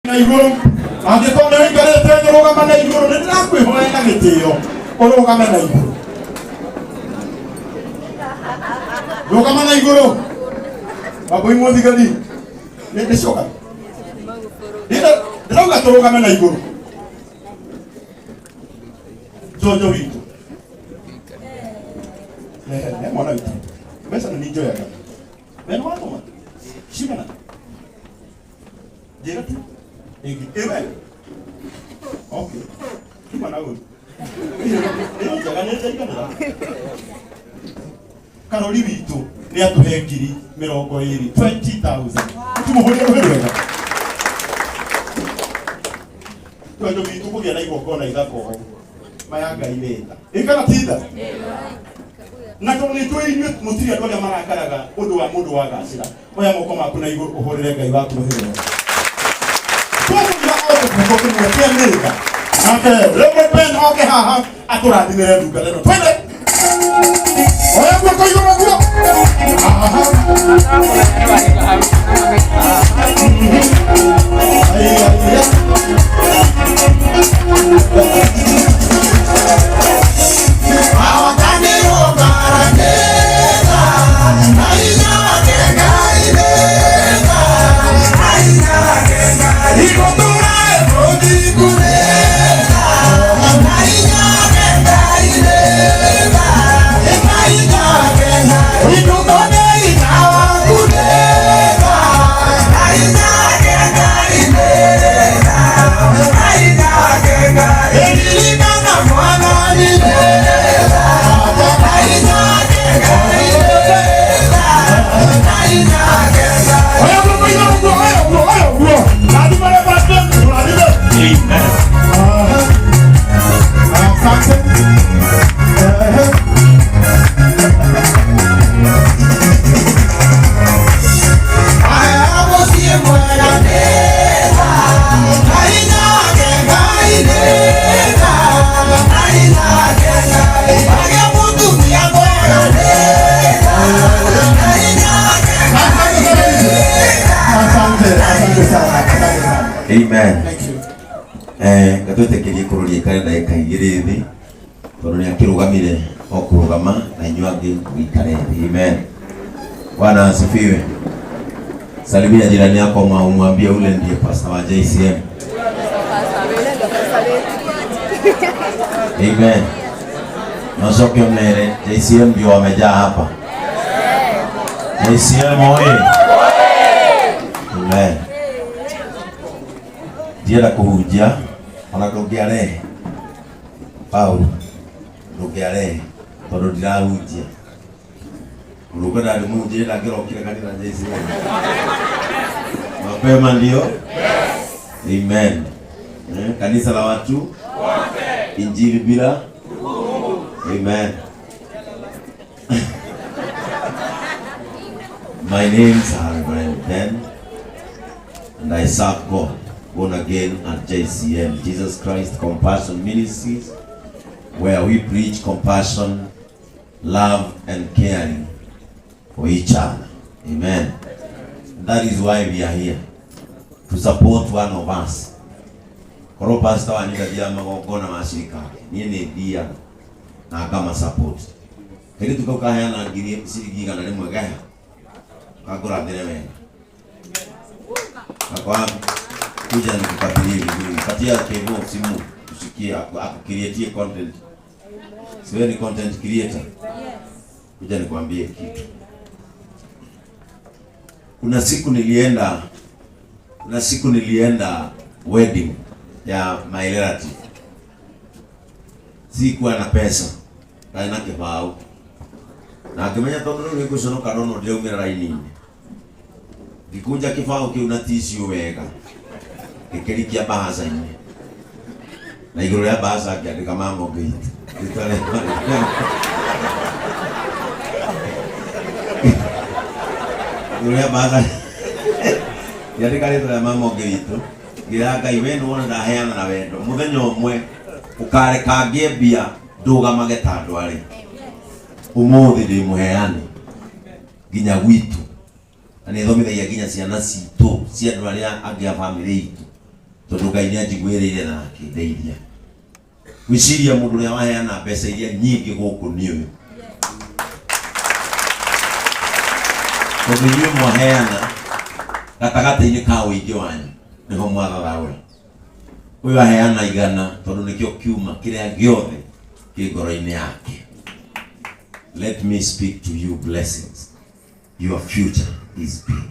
Na igũrũ angĩkorwo nĩ ũikarĩte thĩ rũgama na igũrũ nĩ ndĩrakwĩhoya na gĩtĩo ũrũgame na igũrũ rũgama na igũrũ wambui mũthigani nĩ ndĩcoka ndĩrauga tũrũgame na igũrũ njonjo witũ nĩ mwana witũ mbeca nĩ njoyaga we nĩ watũma cigana njĩra tu ĩngĩ ĩwe okay kuma na ũru ĩyo njega nĩ njaiganĩra karori witũ nĩ atũhe 20,000 20,000 tũmũhũrĩre rũhĩ rwega tondũ witũ kũgĩa na igongona ithaka ũũ maya ngai nĩ tha ĩ kana ti tha na tondũ nĩ tũĩ inyuĩ mũtirĩ andũ arĩa marakaraga ũndũ wa mũndũ wagacĩra oya moko maku na igũrũ ũhũrĩre ngai waku rũhĩ rwega tũkũiga o kĩbungo kĩmwe kĩa mĩga nake Reverend Ben oke haha atũrathimĩre ndungata ĩno twende oya guoko igũrũ guo Aha. Ai, ai, ai. Oya guoko igũrũ guo, oya guo, oya guo. Rathima Reverend Ben, rathime. Amen. Aha. Asante. Ehe. Asante, asante sana, asante sana. Amen. Thank you. Ngatwĩtĩkĩrie kũrũria ikare ndagĩka igĩrĩ thĩ tondũ nĩ akĩrũgamire o kũrũgama na inyuĩ angĩ mũikare thĩ. Amen. Bwana asifiwe. Salimia jirani yako ma umwambie ule ndiye pastor wa JCM. Amen. Nocoke mere JCM ndio wamejaa hapa. JCM oye. Amen. Ndienda kũhunjia ona ndũngĩarehe Paulo ndũngĩarehe tondũ ndirahunjia mũndũ ũkwenda ndĩmũhunjĩrie ndangĩrokire kanitha JCM mapema ndio amen eh, kanisa la watu injili bila amen. My name's Reverend Ben and I serve God, born again at JCM, Jesus Christ Compassion Ministries, where we preach compassion, love, and caring for each other. Amen. That is why we are here, to support one of us. Korwo pastor wanyu ndathiaga magongona ma cirika niĩ nĩ thiaga na ngama support. Kairĩtu kau kaheana ngiri ciringi 100 geha kangũrathĩre wega Akwa kuja nikukabilie vizuri. Patia Kevo simu usikie akucreatie content. Si wewe ni content creator? Kuja nikwambie kitu. Kuna siku nilienda wedding ya my relative. Sikuwa na pesa. Ndarĩ na kĩbaũ. Na ngĩmenya tondũ rĩu nĩngũconoka no no ndĩraumĩra raini-inĩ. Ngĩkũnja kĩbaũ kĩu na tissue wega. Ngĩkĩrikia mbahaca-inĩ. Na igũrũ rĩa mbahaca ngĩandĩka Mango Gate. Rĩtwa igũrũ rĩa mbahaca ngĩandĩka rĩtwa rĩa mama ũngĩ witũ. Ngĩra Ngai we nĩwona ndaheana na wendo. Mũthenya ũmwe ũkareka ngĩe mbia ndũgamage ta andũ arĩa. Ũmũthĩ ndĩ mũheani nginya gwitũ na nĩ thomithagia nginya ciana citũ cia andũ arĩa angĩ a bamĩrĩ itũ. Tondu Ngai nĩ anjiguĩrĩire na akĩndeithia. Gwĩciria mũndũ ũrĩa waheana mbeca iria nyingĩ gũkũ nĩ ũyũ. Tondũ inyuĩ mwaheana gatagatĩ-inĩ ka ũingĩ wanyu nĩho mwathathaũra. Ũyũ aheana igana tondũ nĩkĩo kiuma kĩrĩa gĩothe kĩ ngoro-inĩ yake. Let me speak to you blessings. Your future is big.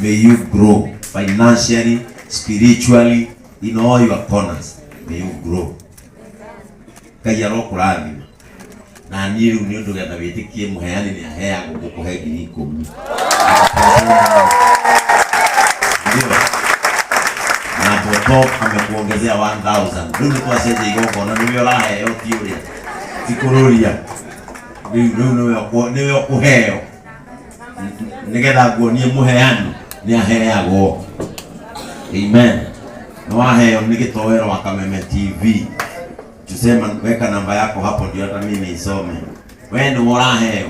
May you grow financially, spiritually, in all your corners. May you grow. Ngai arokũrathima. Na niĩ rĩu nĩ ũndũ getha wĩtĩkie mũheani nĩ aheagwo ngũkũhe 10,000. Ndio. Na Botob amekuongezea 1000. Rĩu nĩ twacenjia igongona nĩwe ũraheo ti ũrĩa. Ti kũrũria. Rĩu rĩu nĩwe nĩwe ũkũheo. Nĩgetha nguonie mũheani nĩ aheagwo. Amen. Nĩ waheo nĩ gĩtoero wa Kameme TV. Tusema weka namba yako hapo ndio hata mimi isome. We nĩwe ũraheo.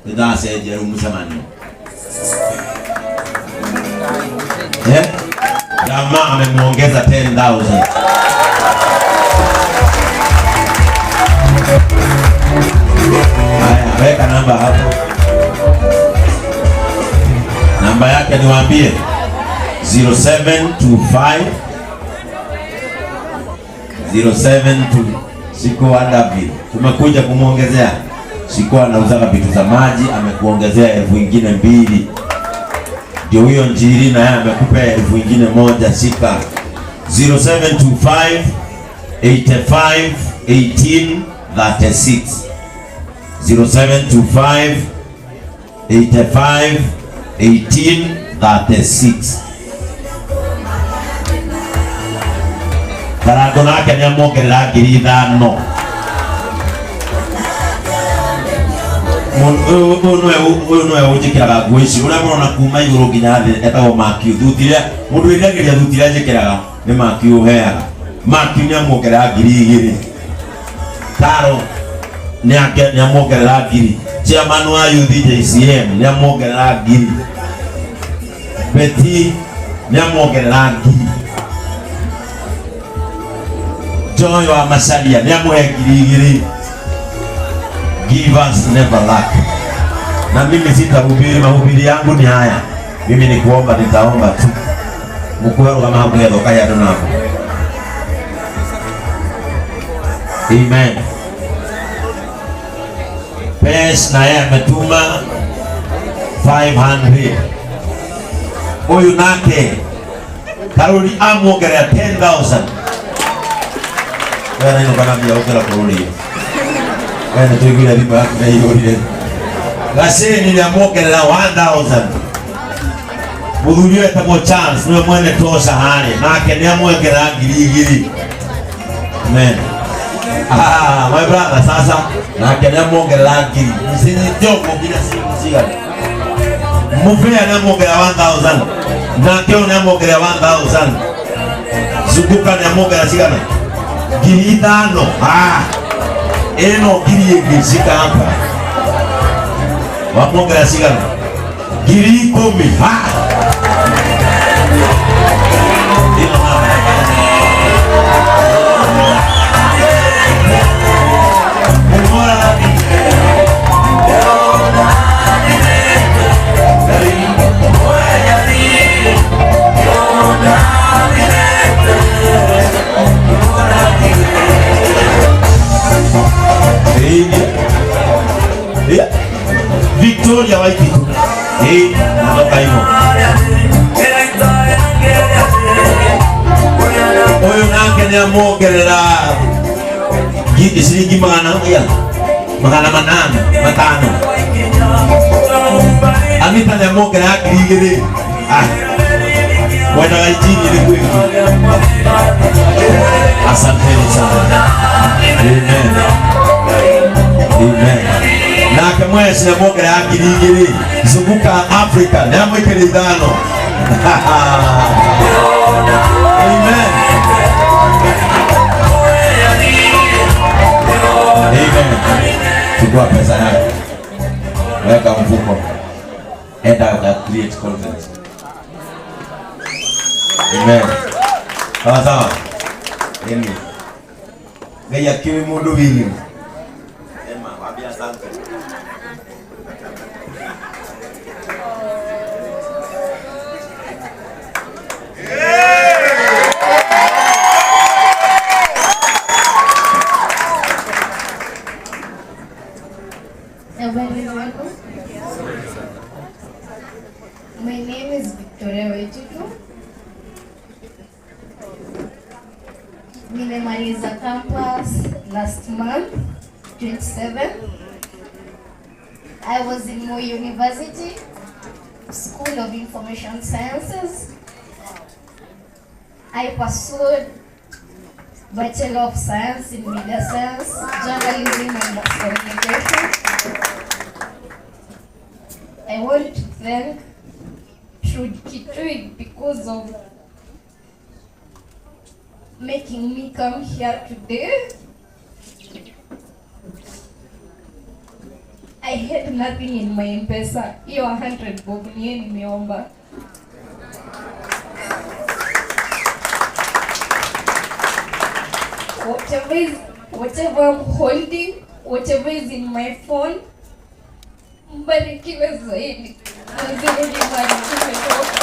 Nĩndacenjia rĩu mũcemanio. Eh? Jamaa amemuongeza 10,000. Haya, weka namba hapo. Namba yake niwaambie 0725 072 Siko Adavi. Tumekuja kumuongezea. Siko anauza vitu za maji, amekuongezea 2,000. Ndio huyo Njiri na yeye amekupea 1,000. Shika 0725 85 18 36. 0725 85 18 36. Karango nake nĩ amuongerera 5,000. Ũyũ nĩwe ũnjĩkĩraga nguo ici ũrĩa mũrona kuma igũrũ nginya thĩ etagwo Makiu. Thuti iria mũndũ wĩriragĩria thuti iria njĩkĩraga nĩ Makiu ũheaga. Makiu nĩ amuongerera 2,000. Taro nĩ amuongerera 1,000. Chairman wa Youth JCM nĩ amuongerera 1,000. Betty nĩ amuongerera 1,000. Joy wa Macharia nĩ amũhe 2,000. Givers never lack. Na mimi sitahubiri, mahubiri yangu ni haya. Mimi ni kuomba, nitaomba tu. Mkuhero kama hapo kaya tunako. Amen. Pes na yeye ametuma 500. Huyu nake Karuri amuongerera 10,000. Wewe nani kana mbia ukira kururi. Wewe nĩ tuiguire thimũ yaku nĩ iyũrire. Gacini nĩ amuongerera 1000. Mũthuri ũyũ etagwo Charles nĩwe mwene tosha harĩa nake nĩ amuongerera 2,000. Amen. Ah, my brother sasa nake nĩ amuongerera 1,000. Njogo nginya cigana. Muvea nĩ amuongerera 1000. Nake ũyũ nĩ amuongerera 1000. Zunguka nĩ amuongerera cigana? 5,000. Ah. Ĩno ngiri ĩngĩ cika hapa. Wamuongerera cigana? 10,000. Ah. Ĩno namba. Victoria Waititu. Natoka hivyo. Ũyũ nake nĩ amuongerera ciringi magana magana manana matano. Anita nĩ amuongerera 2,000. Ah. Mwendaga injini ĩrĩkũ ĩngĩ? Asanteni sana. Amen. Amen. Nake mweci nĩ amuongerera 2,000. Zunguka Africa nĩ amwĩkĩra 5. Amen. Amen. Chukua pesa yako. Weka mfuko. Enda uka create content. Amen. Sawa sawa. Eni. Ngai akiwe mundu wili. Ema, wambia asante. Habari zako? My name is Victoria Wejitu. Nimemaliza campus last month, 27. I was in Moi University, School of Information Sciences. I pursued Bachelor of Science in Media Science, Journalism and Mass Communication. I want to thank Trude Kituyi because of making me come here today. I had nothing in my M-Pesa. Hiyo 100 bob niye nimeomba. Whatever I'm holding, whatever is in my phone, mbarikiwe zaidi. Mzirudi mahali tumetoka.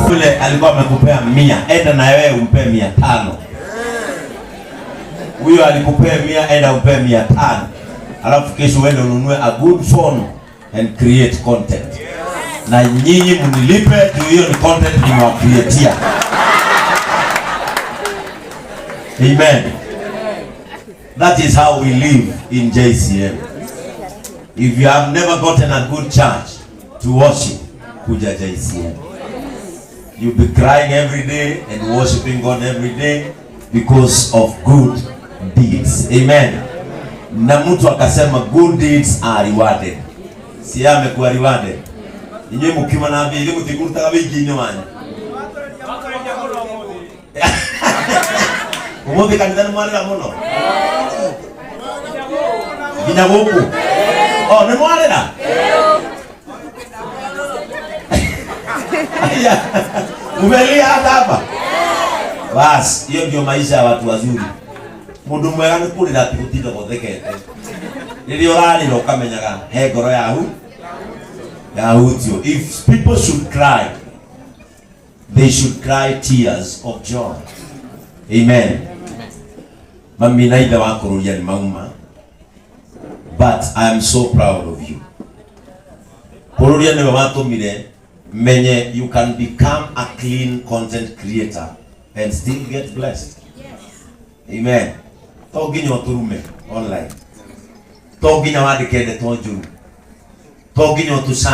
Yule alikuwa amekupea 100, enda na wewe umpe 500. Huyo alikupea 100, enda umpe 500. Alafu kesho uende ununue a good phone and create content. Na nyinyi mnilipe juu hiyo ni content nimewacreatia. Amen. That is how we live in JCM. If you have never gotten a good church to worship, kuja JCM. You'll be crying every day and worshiping God every day because of good deeds. Amen. Na mtu akasema good deeds are rewarded. Si amekuwa rewarded. Inyuĩ mũkiuma na mbia ithuĩ mũtikũrutaga wĩingĩ-inĩ wanyu. Ũmũthĩ kanitha nĩ mwarĩra mũno? Nginya gũkũ? Oh, nĩ mwarĩra? Aya, umelia hata hapa? Bas, hiyo ndio maisha ya watu wazuri. Mundu mwega nĩ kũrĩra ti gũtinda gũthekete. Rĩrĩa ũrarĩra ũkamenyaga he ngoro yahu yahutio. If people should cry, they should cry tears of joy. Amen. Mami na ithe wa kũrũria nĩ mauma, but I am so proud of you. Kũrũria nĩwe watũmire menye you can become a clean content creator and still get blessed. Amen. To nginya ũtũrume online, to nginya wandĩke ndeto njũru, to nginya ũtũca